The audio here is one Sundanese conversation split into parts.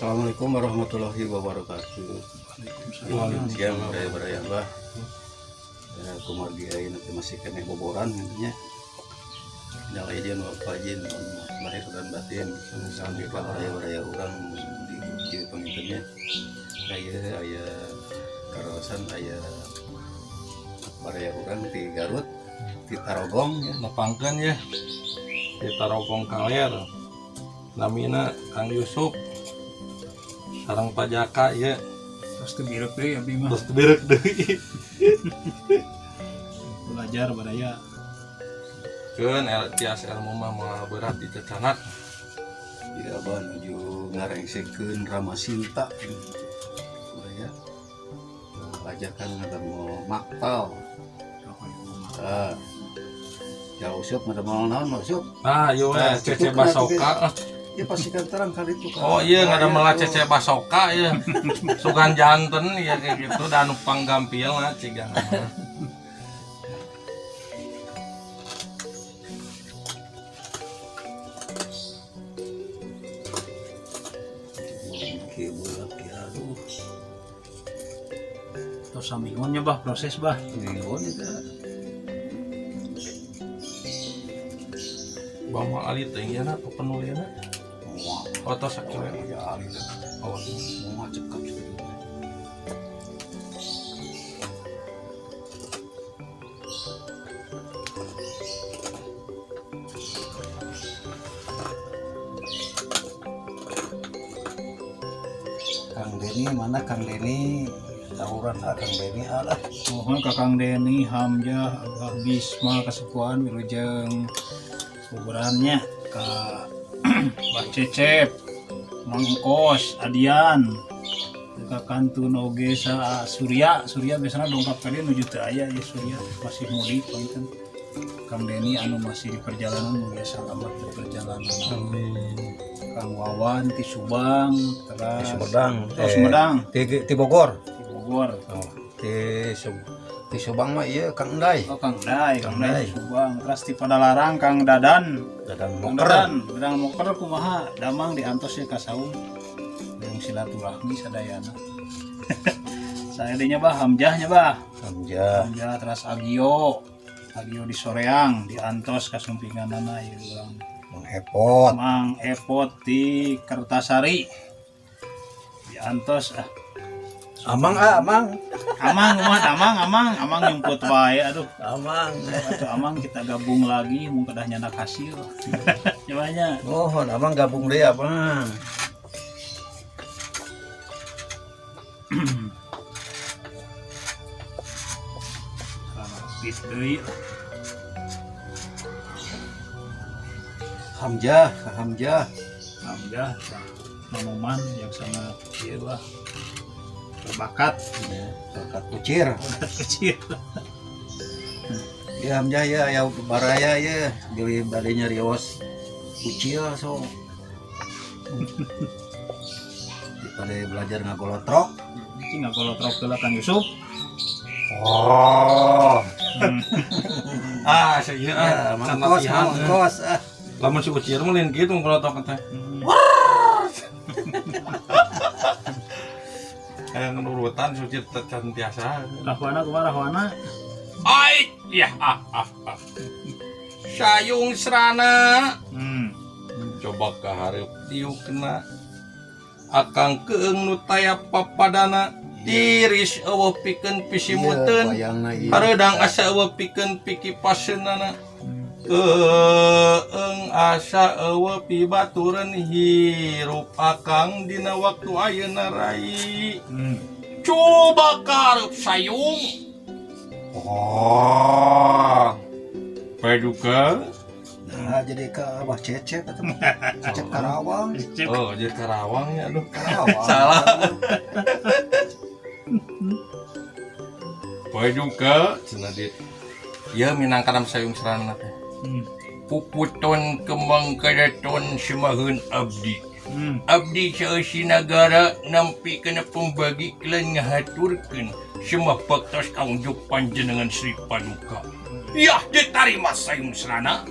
Assalamualaikum warahmatullahi wabarakatuh. Waalaikumsalam. Siang baraya-baraya Abah. Ya, kumargi ayeuna teh masih keneh boboran gitu nya. Minal aidin wal faizin, lahir dan batin. Sampai ka baraya-baraya urang di ieu panginten nya. Aya aya karaosan, aya baraya urang di Garut, di Tarogong ya. Nepangkeun ya di Tarogong Kaler, namina Kang Yusuf sareng Pak Jaka ya. Terus teu birek deui abdi mah. Terus birek deui. Belajar baraya. Keun tias ilmu mah moal berat di cacanak. Ya, Abah nuju ngarengsekeun Ramasinta. Baraya. Ajakan ngadamel maktal. Ah. Ya Usep ngadamel naon, Pak Usep? Nah, ieu we Nah, Cece cukup lah, Basoka. Ya pasti kan terang kali itu kan. Oh iya, ngadamel Ayo. Cece Basoka ya. Sugan janten ya kayak gitu dan nu panggampil lah ciga. Kieu beulak kieu, aduh. Terus saminggon nya, Bah, proses, Bah. Mingguan itu. Bawa alit teh ieu na penulianna. Wah, Oh, tos sakieu. ya alit. Oh. Wah, cekap. Kang Denny mana, Kang Denny? Tawuran ah, Kang Denny alah. Mohon ka Kang Deni, Hamzah, Abah Bisma, Kasepuhan, wilujeng kuburannya ka Bah Cecep, Mangkos, Adian, ka Kantun oge sa Surya. Surya biasanya dongkap ka dieu, nuju teu aya ya Surya, masih mudik panginten. Kang Deni anu masih di perjalanan, mugia selamat di perjalanan. Amin. Kang Wawan ti Subang, Di terus Sumedang. Oh, Sumedang. Di Bogor. Di Bogor. Oh, di Subang mah iya Kang Dai. Oh, Kang Dai, Kang Kang Dai. Dai di Subang. Terus di Padalarang Kang Dadan. Dadang Kang Moker. Dadan, Dadan Moker kumaha? Damang diantos ya ka saung. Yang silaturahmi sadayana. Saya dinya, Bah, Hamzah nya, Bah. Hamzah. Hamzah, terus Agio. Agio di Soreang diantos kasumpinganana ieu urang. Mang Epot. Mang Epot di Kertasari. Diantos ah. Amang ah, Amang. Amang kumaha, Amang, Amang, Amang nyumput wae aduh. Amang. Atau Amang kita gabung lagi mun kedah nyandak hasil. Cobanya. Mohon Amang gabung deh, Amang. Rapit deui. Hamzah, Hamzah. Hamzah nonoman yang sangat ieu lah, berbakat. Ya, bakat kucir. Bakat kecil. Ya Hamzah ya, ya baraya ya, beli bade nyarios kucil so. Daripada belajar ngagolotrok. Ini ngagolotrok heula Kang Yusuf. Oh. Ah, saya Ya, ah, can mangkos, latihan. mangkos ah. Lamun si Ucir mah lain kitu ngolotok teh. Kayak nurutan si Ucir teh can tiasa. Rahwana kumaha, Rahwana? Ai, ya ah ah ah. Sayung serana. Coba ke hareup diuk kena. Akang keung nu taya papadana. Tiris eueuh pikeun pisimuteun. Iya, bayangna ieu. Hareudang asa eueuh pikeun pikipaseunana. Eeng asa eueuh pibatureun hirup akang dina waktu ayeuna rai. Coba karep sayung. Oh. Paduka. Nah, jadi ke Abah Cecep atau Cecep Karawang. Oh, jadi Karawang ya, aduh. Karawang. Salah. Paduka cenah di. Ieu minangka sayung serana teh. Puputon kembang keraton semaheun abdi. Abdi saeusi nagara nampi kana pembagi lan ngahaturkeun semah baktos kaunjuk panjenengan Sri Paduka. Yah ditarima sayung serana.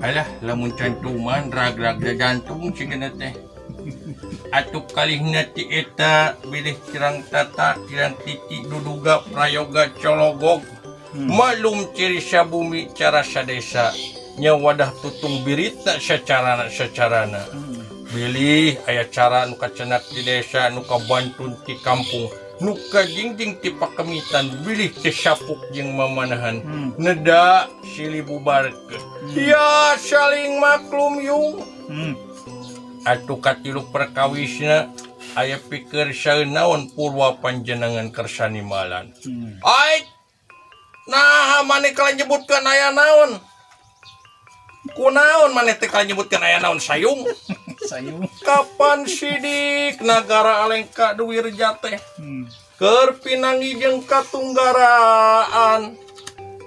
Alah lamun cantuman rag-rag jantung sigana teh. Atuh kalihna ti eta bilih kirang tata kirang titi duduga prayoga cologog. Malum ciri sabumi cara sadesa nya wadah tutung birita secarana. Bilih aya cara nu kacenak di desa nu kabantun ti kampung nu kajingjing ti pakemitan bilih teu sapuk jeung mamanahan neda silih bubarkeun. Ya saling maklum yung. Atuh katilu perkawisna aya pikir saeun naon purwa panjenengan kersani malan. Ai nah maneh kalah nyebutkeun aya naon? Kunaon maneh teh kalah nyebutkeun aya naon sayung? Sayung. Kapan sidik nagara Alengka Duwirja teh? Keur pinangi jeung katunggaraan.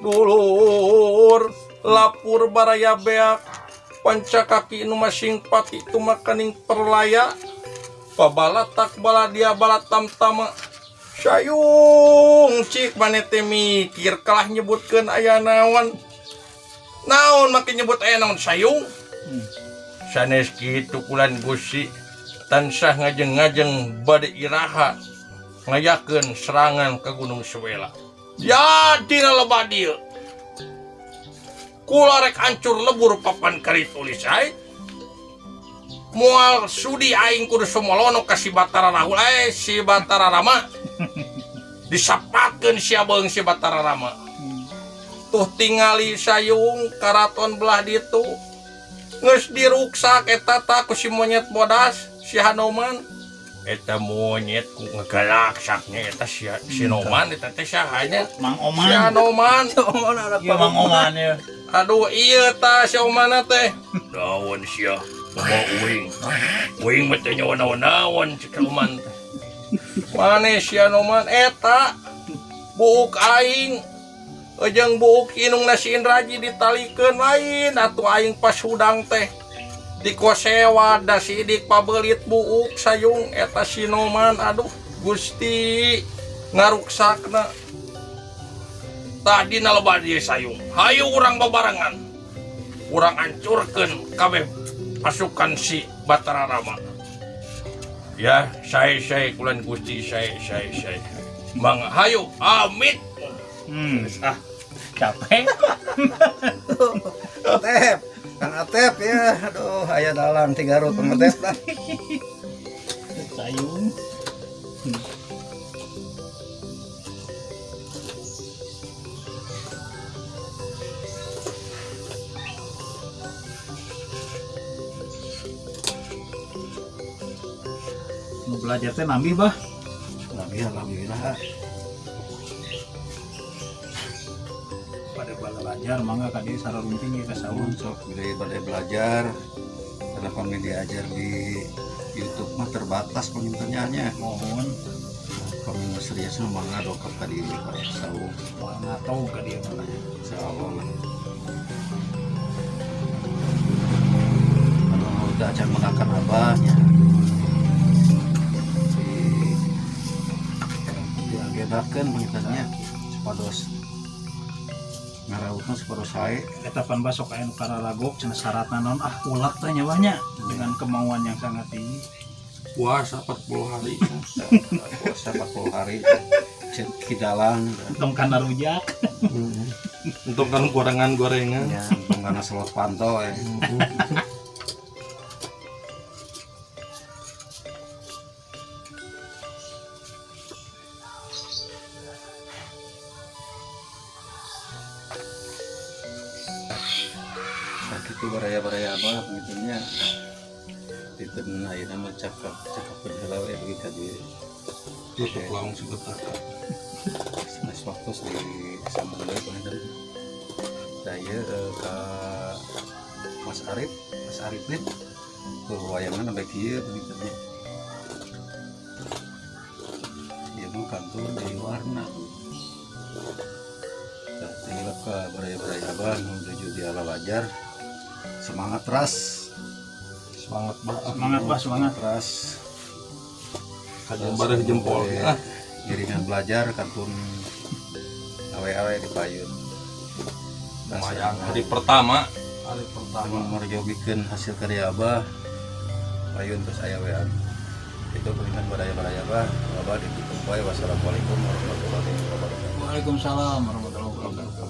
Dulur lapur baraya beak pancakaki nu masing pati tumakaning perlaya pabalatak baladia balatamtama. Sayung cik maneh teh mikir kalah nyebutkeun aya naon. Naon make nyebut aya naon sayung? Sanes kitu kulan Gusti tansah ngajeng-ngajeng bade iraha ngayakeun serangan ke Gunung Suwela. Ya dina lebah dieu. Kula rek hancur lebur papan kari tulis ai. Moal sudi aing kudu sumolono ka si Batara Rahul si Batara Rama. Disapatkeun sia beung si Batara Rama. Tuh tingali sayung karaton belah ditu. Geus diruksak eta ta ku si monyet bodas si Hanoman. Eta monyet ku ngegalak saknya eta si Noman eta teh saha nya? Mang Oman. Si Hanoman. Iya Mang Oman ya. Aduh iya ta si Omana teh. Naon sia? Kumaha uing? Uing mah teh nyawa naon-naon cek Oman teh. Mane si Hanoman eta buuk aing jeung buuk inungna si Indraji ditalikeun lain atuh aing pas hudang teh dikosewa da sidik pabelit buuk sayung eta si Noman aduh Gusti ngaruksakna tadi nalebah dieu sayung hayu urang babarengan urang hancurkeun kabeh pasukan si Batara Rama ya sae-sae kulan Gusti sae-sae sae mangga hayu amit. Ah, capek. Atep, Kang Atep ya, aduh, aya dalang ti Garut Kang Atep lah. Sayung. Mau belajar teh nambih bah? Nambih alhamdulillah. Pada belajar mangga ka dieu sararunting ieu ka sawah. Sok bila pada belajar karena kami diajar di YouTube mah terbatas penginternya. Mohon. Kami serius mah mangga dongkap ka dieu ka sawah. Moal ngatau ka dieu mah. Insyaallah lah. Anu udah acan menakan abahnya. Di agendakeun penginternya supados ngarautna supados sae. Eta pan basok aya nu kararagok cenah syaratna naon ah ulat teh nya banyak dengan kemauan yang sangat tinggi. Puasa 40 hari. Puasa 40 hari. Cek kidalang. Untung kana rujak. Untung kan gorengan-gorengan. Ya, untung kana selot panto ya. Itu baraya-baraya abah pengitungnya. Dinten ayeuna mah cakap cakap heula we dugi ka dieu. Tutup langsung sebentar. Sanes waktu di sambung deui panginten. Saya ka Mas Arif, Mas Arifin. Tuh wayangan sampai kieu panginten nya. Ieu mah kantun di warna. Tah teh ka baraya-baraya abah nu nuju di ala wajar. Semangat ras. Semangat bah. Semangat bah, semangat. Ras. Kajian bareh jempol. Ah. Giringan belajar kantun awe-awe di payun. Lumayan hari pertama, hari pertama. Merjogikeun hasil karya abah payun terus aya wean. Itu panginten baraya-baraya abah, abah ditutup wae. Wassalamualaikum warahmatullahi wabarakatuh. Waalaikumsalam warahmatullahi wabarakatuh.